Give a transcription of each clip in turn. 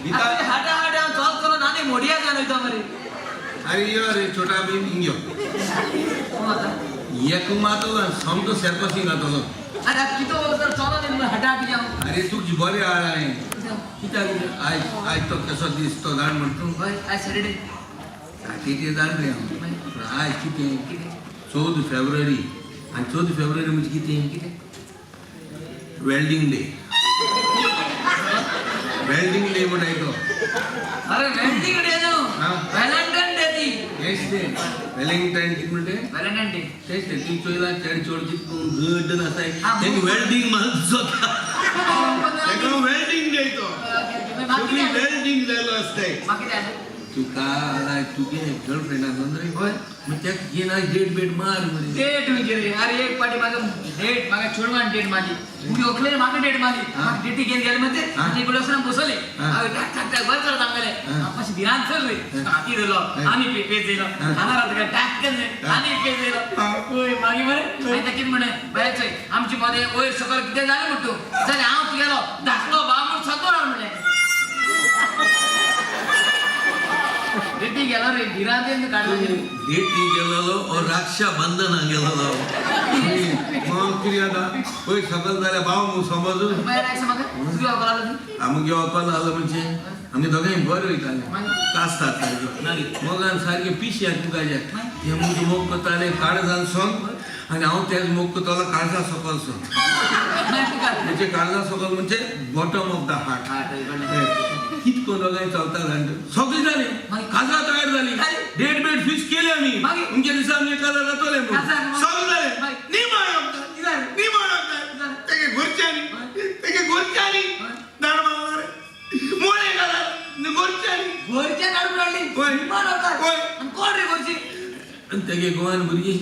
हाटा हाटा हांव चलतलो नानी मोडया जावन वयता मरे. अरे यो रे छोटा भीम हिंग यो. कोण आतां? एक मातलो सामको सर्कसिंग जातलो. अरे आतां कितें वचर चलो न्ही हाटा हाटी हांव. अरे तुजी बरी आळ आहे कित्याक आयज आयज तो कसो दीस तो जाण म्हण तूं. हय, आयज सॅटर्डे. रातीचे जाण रे हांव, पूण आयज कितें? कितें? 14 फेब्रुवारी. आनी 14 फेब्रुवारी म्हणजे कितें? कितें? Welding day. वेल्डिंग डे म्हणटाय तो. अरे वेल्डिंग डे न्हू, व्हॅलेंटायन डे ती. तेच ते वेलिंगटन कितें म्हणटे? Valentine day. तेच ते तूं चोयला चेड चोड कितें गड्ड आसाय हा, तेंका वेल्डिंग माल जाता. तेका वेल्डिंग डे तो. सगळी वेल्डिंग जायलो आसताय. मागीर कितें? तुका लायक तुगे गर्लफ्रेंड आसा रे? हय. मग तेका घेन आयज डेट बेट मार मरे. डेट म्हणजे रे, अरे एक पाटी म्हाका डेट, म्हाका चेडवान डेट मारली, मुगे व्हंकलेन म्हाका डेट मारली. म्हाका डेटी घेवन गेले म्हणजे इकडे वचून बसवले. हांवें टाक टाक टाक बरें चलता आमगेलें. हांव मातशें भिरांत चल रे, हाती धरलो आनी पेज येयलो, हांगा तुका टाक आनी पेज येयलो. वय मागीर मरे मागीर तें कितें म्हणलें, बरें चोय आमचे मदें वयर सकयल कितें जालें म्हण तूं जाल्यार हांव तुगेलो धाकलो भाव म्हूण सद्दां राव म्हणलें. डेटी गेलो रे, भिरांतेन काडलो. डेटी गेलेलो ओ रक्षा बंधना गेलेलो. मग कितें जाता, पयर सकयल जाल्यार भाव म्हूण समजून. मागीर आयज म्हाका तुगे व्हंकल आसली ती. आमगे व्हंकल आसलो म्हणजे आमगे दोगांय बरें वयताले, कास्तात सारक्यो मोगान सारके पिशे तुकाचे. ते म्हजो मोग करताले काळजान सोन आनी हांव तेच मोग करतालो काळजा सकल सोन. म्हणजे काळजा सकल म्हणजे बॉटम ऑफ the heart. कितको दोगांय चलता जाण सगळीं जाली, काजरा तयार जाली, डेट बेट फिक्स केली आमी. तुमच्या दिसा आमगे काजार जातले म्हूण सगळें जालें. निमाण निमाण तेगे घरच्यांनी, तेगे घरच्यांनी दाण मारला रे मोळे काजार घरच्यांनी. घरच्यान हाडून काडली. वय. निमाण वखदार. वय. आनी कोण रे घरची? आनी तेगे गोवान भुरगीं.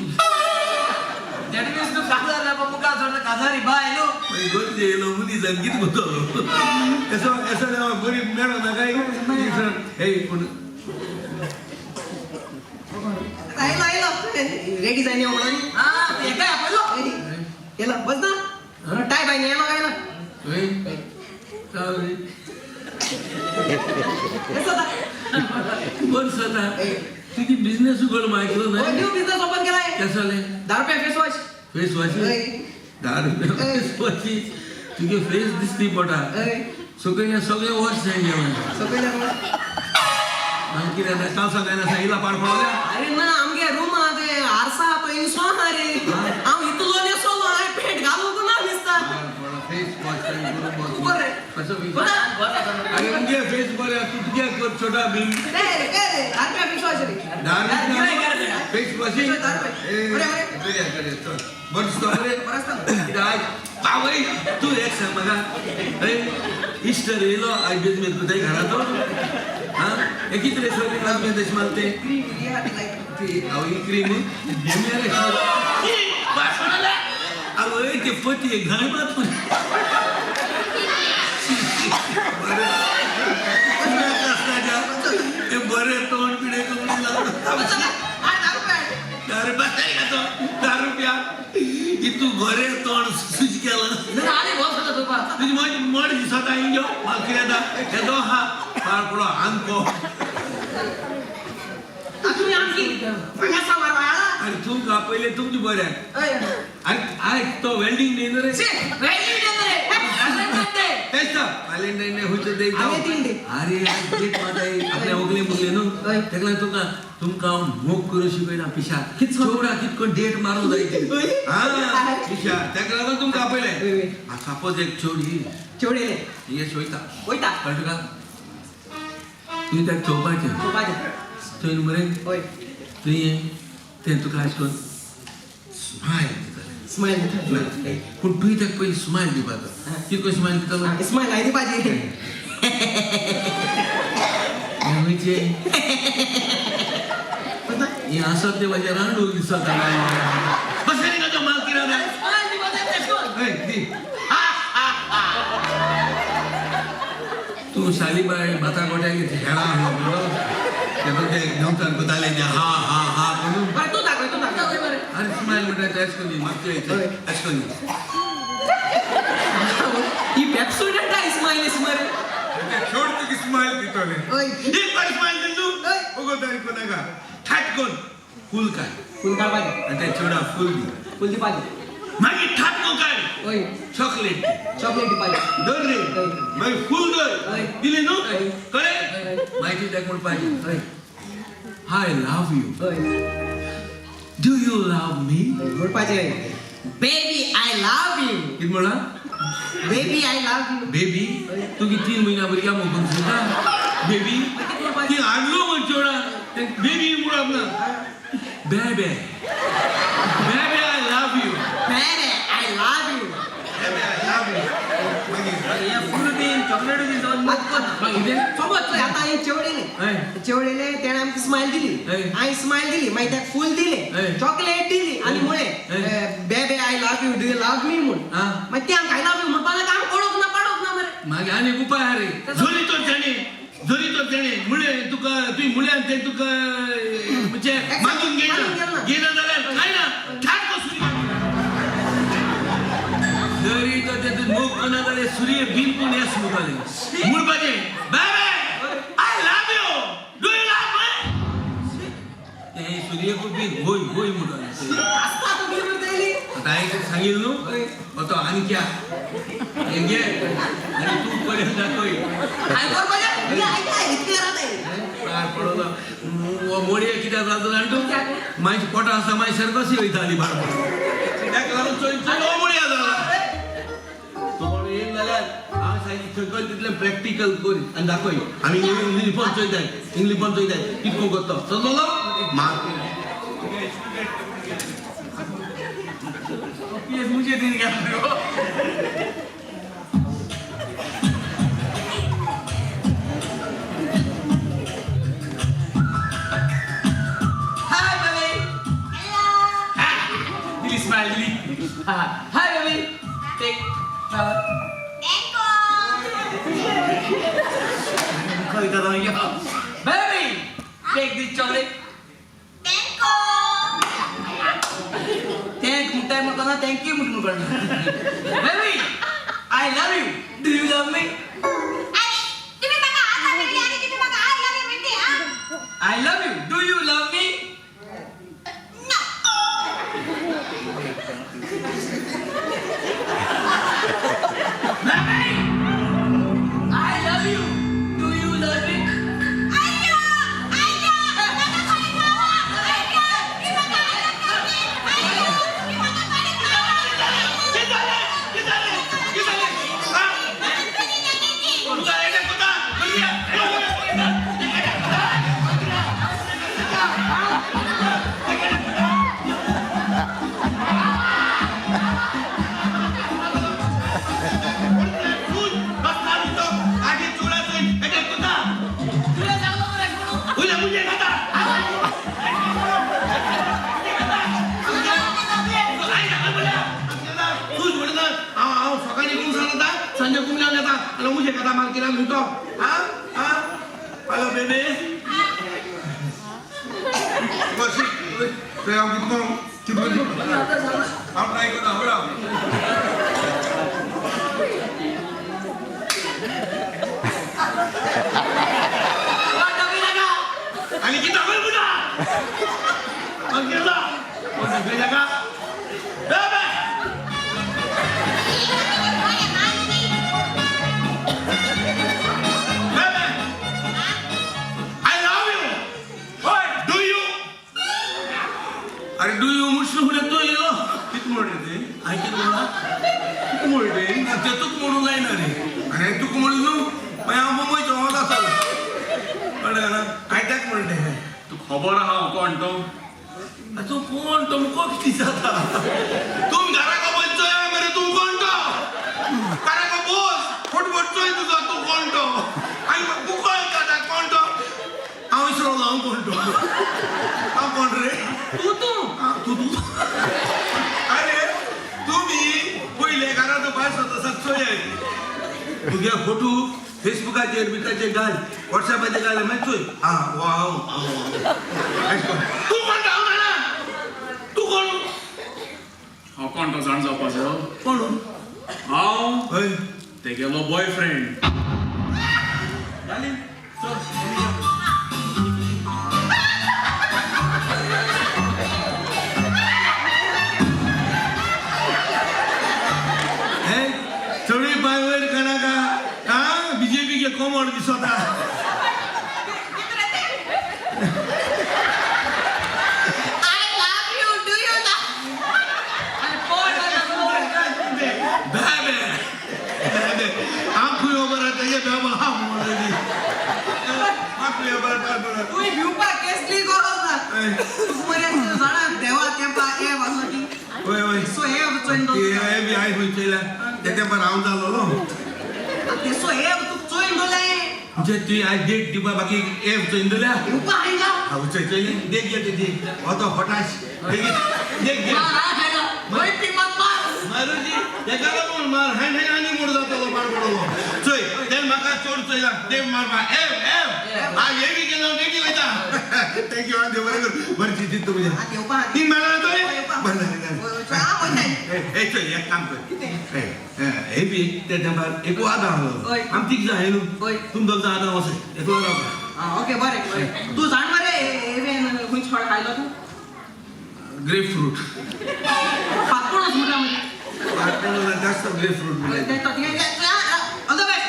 That means तूं काजार जावपा मुखार सरता, काजारी बाय न्हू. मागीर घरचे येयलो मनीस आनी कितें करतलो? येसो येसो देवा बरी मेळना काय हे पूण. आयलो आयलो, रेडी जाय न्ही म्हणून. आं, हेकाय आपयलो. येलो बस ना, टाय बाय न्ही येलो काय ना. हय चल रे. कसं आता? बरें जाता तुजी बिजनेस उगड मायकलो न्हय. न्यू बिझनेस ओपन केलाय. केसो जालें? 10 रुपया फेस वॉश. Face wash? 10 रुपया फेस वॉश? तुगे फेस दिसती पोटा सकयल सगळें वॉश जाय गेलें. सकयल. मागीर कितें जाता, काल सकाळी आसा येयला पाड पडल्या. अरे ना, आमगे रूम आहा ते आरसा आहा तो इन्सो आहा रे. हांव इतलो न्हेसलो, हांवें पेंट घालूंक ना दिसता. Face wash. बरें. कसो? बरें. अरे तुगे फेस बरें, तूं तुगे कर छोटा भीम. रे रे रे, 10 रुपया फेस वॉश रे. 10 रुपया फेस वॉश. 10 रुपया. बरें, बरें. बरें बरें, चल बरें दिसता बरें. बरें आसता. कित्याक आयज आवय तूं एक सांग म्हाका, इस्टर येयलो आयज बेजमेत करताय घरांत. आं, हें कितें रे सगळें आजमेत अशें मारता तें? क्रीम ही आहा ती लायक. ती हांव ही क्रीम घेवया रे. आवय ते पती घाण मात. बरें ते बरें तोंड पिडे करून लागलो. I 10 रुपया. 10 रुपया तो 10 रुपया इतू बरें तोंड सुज केलां. आनी बस जाता तुका. तुजी मड मड दिसता इंजो म्हाका कितें जाता येदो आहा पाड पडो आमको. तुमी आमकी हांगा सामार वाळा. आनी तुमकां पयलें तुमचें बऱ्याक. हय. आनी आयक तो वेल्डिंग डे न्हू रे. वेल्डिंग डे रे, व्हॅलेंटायन डे. तेच तर व्हॅलेंटायन डे खंयचो डे? आगे तीन डे. अरे आज डेट माताय आपल्या ओगले मुगले न्हू. हय. तेका लागून तुमकां तुमकां हांव मोग करूं शिकयना पिशा चोवडा कितको डेट मारूंक जाय ती. हय. आं पिशा, तेका लागून तुमकां आपयलें. हय, हय. सपोज एक चेवडी चेवडेले हिंगा वयता. वयता. कळ्ळें तुका? तुवें ताका चोवपाचें. चोवपाचें. थंय मरे. हय. तुवें तें तुका अशें करून स्मायल दितालें. स्मायल दिता. पूण तुवें ताका पयलीं स्मायल दिवपाचो. कितको स्मायल दितलो? स्मायल I दिवपाची. हें खंयचें हें आसत तें म्हाजें रांडूल दिसता. बस न्ही तो माल कितें जाता. स्मायल दिवपाचें तेश कोन. हय दी. तूं शालीबाय भाता गोट्याक हेळा आसलो तें ते नमतान कोताले ते हा हा हा करून. बरें, तूं दाखय, तूं दाखय. बरें. आनी स्मायल म्हणटा तें अशें करून मागचे अशें करून. ही पेप्सोडेंट स्मायल मरे. छोड तुकी स्मायल. करतले. हय. एक बार स्मायल दिली तूं. हय. ओगो तारीख कोणाका ठाट कोण फूल काय फुल काडपाचें. आनी त्या चेडा फूल दी. फुल दिवपाचें. मागीर ठाट कोण काय हय. चॉकलेट. चॉकलेट दिवपाचें. धर रे. हय. मागीर फूल धर. हय. दिली न्हू. हय. कळ्ळें. हय. मागीर ताका म्हणपाचें हय. I love you. हय. Do you love me. म्हणपाचें बेबी I love you. कितें म्हणलां? Baby I love you. Baby तुगे 3 म्हयन्या भुरग्या मोगून सुद्दां बेबी ती हाडलो म्हण चेडा बेबी म्हणप ना. बेबे बेबे I love you. बेबे I love you. बेबे I love you. मागीर हें फुल दीन चॉकलेट दीन सगळें मोग कोन्ना. मागीर कितें? समज चोय आतां हांवें चेवडयलें. हय. चेवडयलें तेणें आमकां स्मायल दिली. हय. हांवें स्मायल दिली मागीर ताका फूल दिलें. हय. चॉकलेट दिली आनी म्हळें हय. बेबे I love you do you love me म्हूण. आं. मागीर तें आमकां I love you म्हणपाक लागलें आमकां कळूंक ना पाडूंक ना मरे. मागीर आनी एक उपाय आहा रे. जरी तर तेणें जरी तर तेणें म्हणलें तुका तुवें म्हणलें तें तुका म्हणजे मागून मागून घेयना घेयना. घेयना जाल्यार कांय ना ठाट सुरी. जरी तर तें मोग करना जाल्यार सुरये बिलकूल येस म्हणटालें म्हणपाचें बेबे I love you do you love me. तें सुरयेकूय बीन होय होय म्हणटालें. आसता तूं कितें करतली? आतां हांवें तुका सांगिल्लें न्हू आतां आनी क्या हें घे आनी तूं पर्यंत दाखय. हांवें करपाचें. आयक इतकें रावताय. पार पडलो मोडये कित्याक जाता जाण तूं मागीर पोटा आसता मागीर सर्कसी वयताली भार ताका लागून चोय चोय हो मोडया जाला. तूं कोण येयला जाल्यार हांव सारकें सकयल तितलें प्रॅक्टिकल कर आनी दाखय. आमी इंग्लीश पण चोयताय इंग्लीश पण चोयताय कितको करता समजलो. मार पीएस मुझे दिन गेलो. Hi baby. दिली स्माइल दिली. Hi baby. Take flower. Baby take this chocolate. Thank म्हणटाय म्हणटा thank you म्हणून कळना. Baby I love you do you love me. I love you do you love me. I love you do you love me. कितें जालें? कितें जालें? कितें जालें? आं? तुका एका कोता? भुरग्या! तूं बसला न्हू तो. आगे चोरा चोय, एका कोता. तुला सांगलो मरे म्हणून. उल्या मुझे खाता. तूं सोडना. हांव हांव सकाळीं कुमसान येता सांजे कुमल्यान येता आनी मुझे खाता मार्केटान न्हू तो. आं आं हॅलो बेबी. बस हांव कितको कितको हांव ट्राय करता बरो. आनी कितें दाखय पुता मागीर दाखय ताका बेबे. बेबे I love you. हय do you. अरे do you मुश्रू फुडें तूं येयलो. कितें म्हणटा ते? हांवें कितें म्हणलां? कितें म्हणटा ते? तें तुका म्हणूंक जायना रे. आनी तुका म्हणलें न्हू मागीर हांव मुंबय चोवत आसतलो. कळ्ळें ना? हांवें ताका म्हणलें तूं खबर आहा हांव कोण तो? तूं कोण तो मुको कितें जाता? तूं घराक बोस चोय मरे तूं कोण तो? घराक बोस फटफट चोय तुजो तूं कोण तो? आनी मुको येता कोण तो? हांव विसरलो हांव कोण तो? हांव कोण रे? तूं तूं. तूं तूं. अरे तुमी पयले घरांत भायर सरता चोय तुगे फोटो फेसबुकाचेर बिकाचेर घाल वॉट्सॅपाचेर घाल मागीर चोय. आं वा हांव तूं कोण तो? हांव जाणा तूं कोण? हांव कोण तो जाण जावपाचो? कोण? हांव हय तेगेलो बॉयफ्रेंड. जाली. हे चडूय पांय वयर काडनाका हा बीजेपी के कोमोड दिसता. I love you, do you love? आनी पोट आसा, पोट. बे बे बे आंखूय खबर आहा तेजे बेबो हा म्हणून आंखूय खबर बरोबर. तुवें भिवपाक कसली गरज ना. तुका मरे जाणा देवा तेंपा एव आसलो ती. वय वय. सो एव चोयन ते हे बी I खंय चोयल्या ते तेंपार हांव जालोलो. सो एव तुका चोयन दोले. म्हणजे तुवें आयज डेट दिवपा बाकी एप चोयन दवरल्या. भिवपा आयला. हांव चोय चोयलें देख घे तेजी हो तो फटाश बेगीन देख घे. मार, हा, खायला. वय ती मत मार. मारुजी तेका लागून मार हांय हांय आनी मोड जातलो पाड पडलो. चोय तें म्हाका चोड चोयला देव मारपा एव एव आज हे बी केलो डेटी वयता. Thank you आं देव बरें करूं बरें चिंतीत तूं म्हजें. आं घेवपा. तीन मेळ्ळा तुवें बरें जालें जालें. हांव वयताय. ए चोय एक काम कर. कितें? हे बी ते तेंपार एकलो आदां आहलो. हय. आमी तीग जाण न्हू. हय. तुम दोग जाण आदां वचय एकलो रावता. आं ओके बरें बरें. तूं जाण मरे हेवेन खंय फळ खायलो तूं? Grep fruit. पातपणस म्हणटा मरे. जास्त grep fruit. All the best.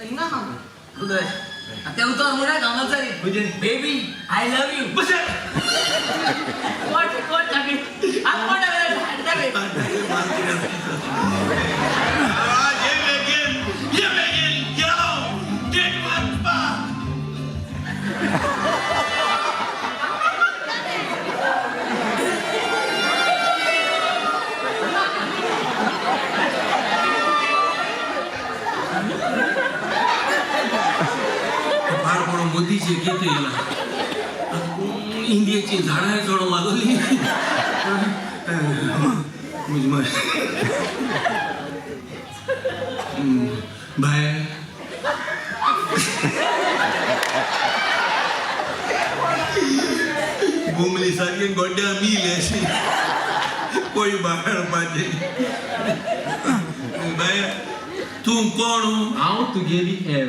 हिंगा हांव. उदय. ते उतर म्हणा कंपल्सरी. म्हणजे? Baby I love you. बस. कोट कोट टाकी. हात कोट टाकी. फार कोण मोदीचे कितें येयला इंडियेची झाडां चड वाजवली म्हजी बाय. बोमली सारकी गोड्ड्या मिल अशी कोई बाळपाची. बाय तूं कोण? हांव तुगेली एव.